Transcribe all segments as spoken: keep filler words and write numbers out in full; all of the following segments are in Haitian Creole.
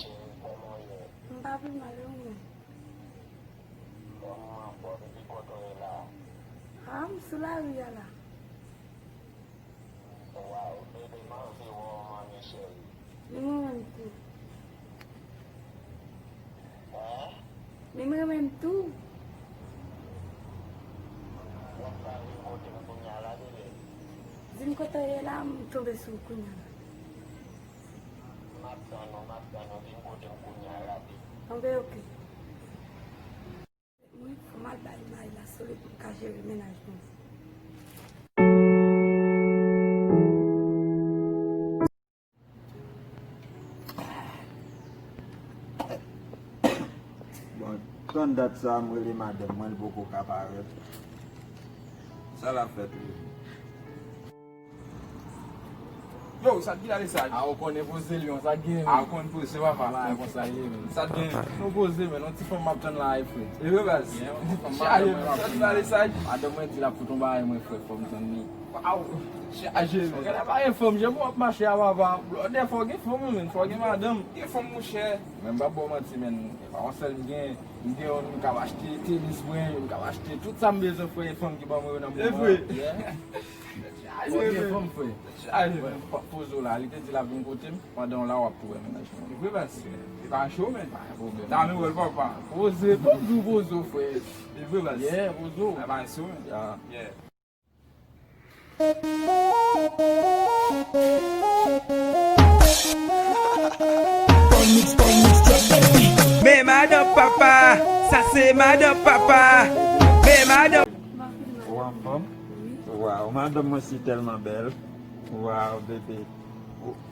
Cheri, kòman w ye? M pa pi mal, e ou menm? Kòman w ap bò, depi kote w ye la? A, m sou lari a la. Waw, bebe, m anvi wè w, manmi cheri. Li mwen menm tou. Hein? Li mwen menm tou. W ap ka vin kote m kounye a la, bebe? Di m kote w ye la, m tonbe sou ou kounye a la. M ap tann ou, m ap tann ou, vin kote m kounye a, rapid. Anben, oke. Wi, fò m al bay mari la sole pou l ka jere mennaj mwen. Bon, tann dat sa a, m rele madanm mwen, li poko ka parèt. Sa l ap fè toujou? Yo, sa t gen la, Lesaj? A, ou konnen poze lyon, sa t gen? A, ou konn poze, papa. Bagay konsa ye, men. Sa t gen? Nou poze, men, yon ti fanm m ap tann la, e, frè. E vre, baz? Yeah, yon ti fanm, madanm mwen, sa t gen la, Lesaj? Madanm mwen di l ap fout yon bagay, mwen, frè, fò m tann li. Waw, chaje, men. Ou genlè pa gen fanm, jan w ap mache a, papa. Blòdè, fò w gen fanm, men, fò w gen madanm. Gen fanm, monchè. Men m p ap ba w manti, men. E pa yon sèl m gen, m gen yon, m ka achte tenis mwen, m ka achte tout sa m bezwen, frè, e fanm ki ban mwen yo nan moman an. E vre? Yeah. Chaje, men. Ou gen fanm, frè? Chaje, men. Poze w la, li te di l ap vin kote m, pandan w la w ap tou wè mennaj mwen. E vre, baz? E pa cho, men. Pa gen pwoblèm. Dami wè l, papa. Poze, poze w, poze w, frè. E vre, baz? Yeah, poze w. E pa cho, men. Yeah. Yeah. Men madanm papa, sa se madanm papa. Men madanm. Ou anfòm? Waw, madanm mwen si tèlman bèl. Waw, bebe.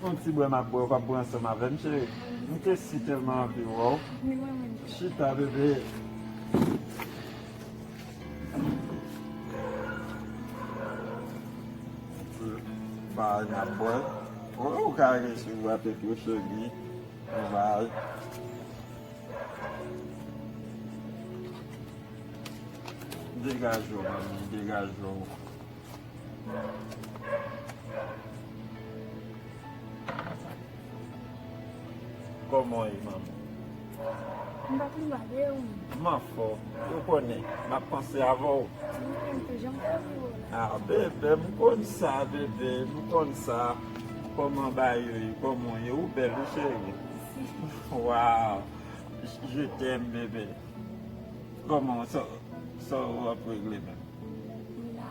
Yon ti bwè m ap bwè, ou p ap bwè ansanm avè m, cheri? M te si tèlman anvi wè w. Chita, bebe. Ti bagay n ap bwè. Ou, ou ka resi bwè tou, cheri. Yon bagay. Degaje w, manmi, degaje w. Kòman w ye, manmi? M pa pi mal, e ou menm? M anfòm. Ou konnen, m ap panse avè w. M konn tou, jan m te di w la. A, bebe, m konn sa, bebe, m konn sa. Kòman bagay yo ye? Kòman w ye? Ou bèl, wi, cheri. Mèsi. Waw. Je t'aime, bebe. Kòman, sa, sa w ap regle menm? M la.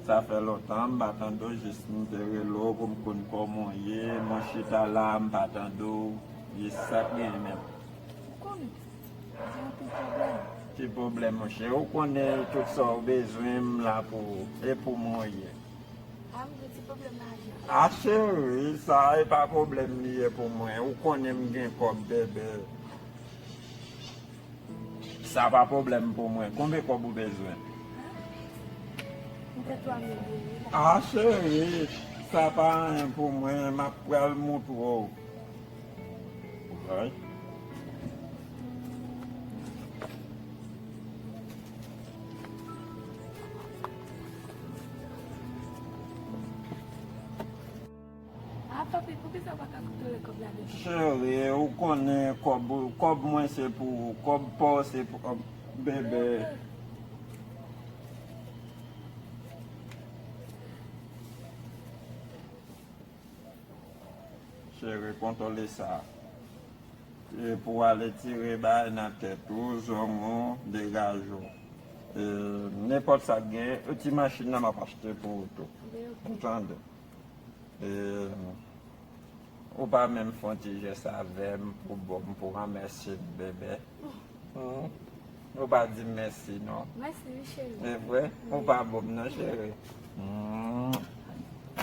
Sa fè lontan m pa tande w, jis m te rele w pou m konn kòman w ye. Mwen chita la, m pa tande w. Jis sa k genyen menm. Ou konnen, gen anpil pwoblèm. Ki pwoblèm, monchè? Ou konnen tout sa w bezwen, m la pou ou. E pou mwen w ye. A, m gen ti pwoblèm lajan. A, cheri, sa e pa pwoblèm li ye pou mwen. Ou konnen m gen kòb, bebe. Sa pa pwoblèm pou mwen. Konbyen kòb ou bezwen? M gen twa mil goud. A, cheri, sa pa anyen pou mwen. M ap pral montre w. Right. A, papi, poukisa w pa ka kontwole kòb la, bebe? Cheri, ou konnen kòb, kòb mwen se pou ou, kòb pa w se pou, bebe. Cheri, kontwole sa. E pou w ale tire bagay nan tèt ou, zong ou, degaje w. E, nenpòt sa k gen, e ti machin nan m ap achte pou ou tou. Ou tande? E, ou pa menm fè yon ti jès avè m pou bon m, pou ranmèsye m, bebe? Hmm. Ou pa di m mèsi, non. Mèsi, wi, cheri. E vre? Ou pa bon m, non, cheri. Hmm.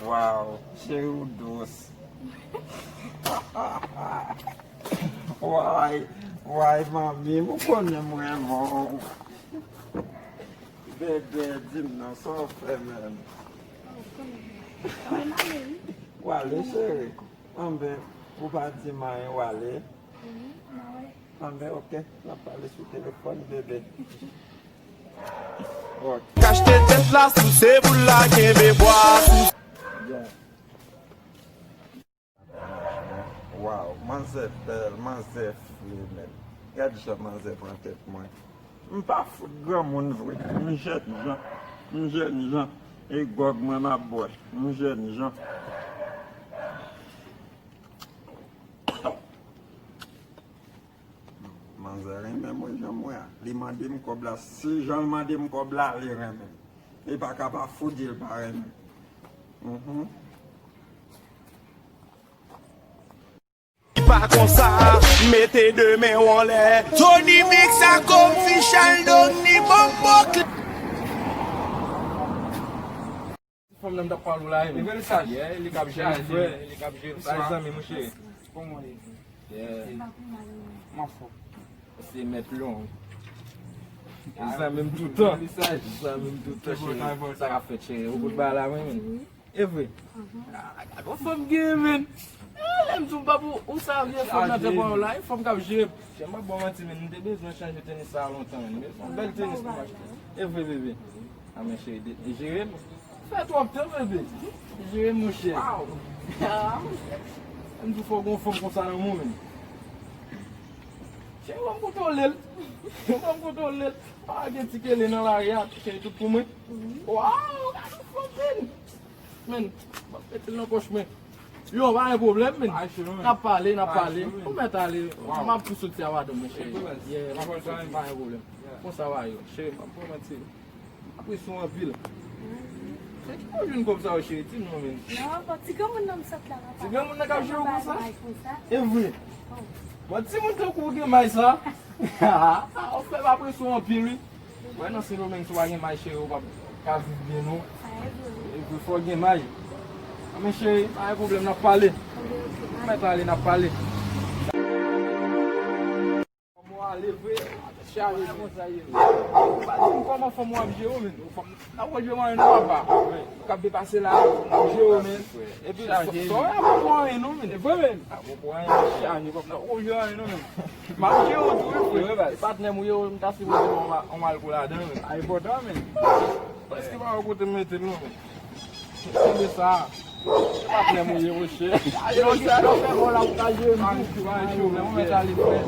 Waw, cheri, ou dous. Way, way, manmi, ou konnen m renmen w. Bebe, di m non, sa w fè menm? Ou ale, cheri. Anben, ou pa di m anyen, w ale. Anben, oke, n ap pale sou telefòn, bebe. Oke. Kachte tèt la, souse boul la, kenbe bwa sou. Yeah. Waw, Manzè bèl, manzè fre, men. Gad jan manzè pran tèt mwen. M pa fout granmoun vre. M jènjan. M jènjan. E gwòg mwen m ap bwè. M jènjan. Manzè renmen mwen jan m wè a. Li mande m kòb la. Si jan l mande m kòb la, li renmen m. Li pa ka pa fout di l pa renmen m. Mhm. Pa konsa, mete de men w anlè. Tony Mix a konfi Chaldon ni bonbon kle. Fanm nan m t ap pale w la, e. Li vre, li saj. Yeah, li k ap jere frè, li k ap jere frè, zanmi, mouche. Kòman w ye? Yeah. M anfòm. Se mèt long. Zanmi m toutan. Zanmi m toutan, cheri. Sa k ap fèt, cheri? Ou kout bagay la, mwen, men. E vre. Ah, gad yon fanm gen, men. Ah, lè m di w, m p ap ou, ou sa vye fanm nan te pran w la, e fanm k ap jere. Chè, m p ap ba w manti, men, m te bezwen chanje tenis sa a lontan, men. Men se yon bèl tenis pou m achte. E vre, bebe. Ah, men cheri, de, jere m. Fè twòp tan, bebe. Jere m, monchè. M di w fò w gen yon fanm konsa nan men w, men. Cheri, ban m kontwole l. Ban m kontwole l. Pa gen ti kele nan lari a, cheri, tout pou mwen. Waw, gade yon fanm, men. Men, m ap mete l nan pòch mwen. Yo, pa gen pwoblèm, men. N ap pale, n ap pale. Ou mèt ale. M ap tou soti a madanm mwen, cheri. Yeah, m ap tou soti, pa gen pwoblèm. Konsa w a ye, cheri, m ap pran manti. Apresye w anpil. Se ki bò w jwenn kòb sa yo, cheri? Di m non, men. Non, bon, ti granmoun nan m sot la, papa. Ti granmoun nan k ap jere w konsa? E vre. Bon, timoun tankou w gen may sa. Ou fè m apresye w anpil, wi. Wè, nan Sendomeng, si w pa gen may, cheri, ou p ap ka viv byen, non. E vre, fò w gen may. A, men cheri, pa gen pwoblèm, n ap pale. Mèt ale, n ap pale. Kòman w ale vre? Chaje konsa ye. Ou pa di m kòman fanm ou ap jere w, men. Fanm nan wòl jwe mwen, non, papa. Ou k ap depase la, ap jere w, men. Epi, sa w wè a poko anyen, non, men. E vre, men. A poko anyen, chaje, fanm nan wòl jwe anyen, non, men. M ap jere w tou, wi, frè. E patnè m ou ye, m ta sipoze pran yon alkol ladan, men. A enpòtan, men. Èske pa wè kote m mete l, non, men? Tande sa. Patnè m ou ye, monchè. Yo, yo fè kò la pou ka jere m tou. Mwen mèt ale frè.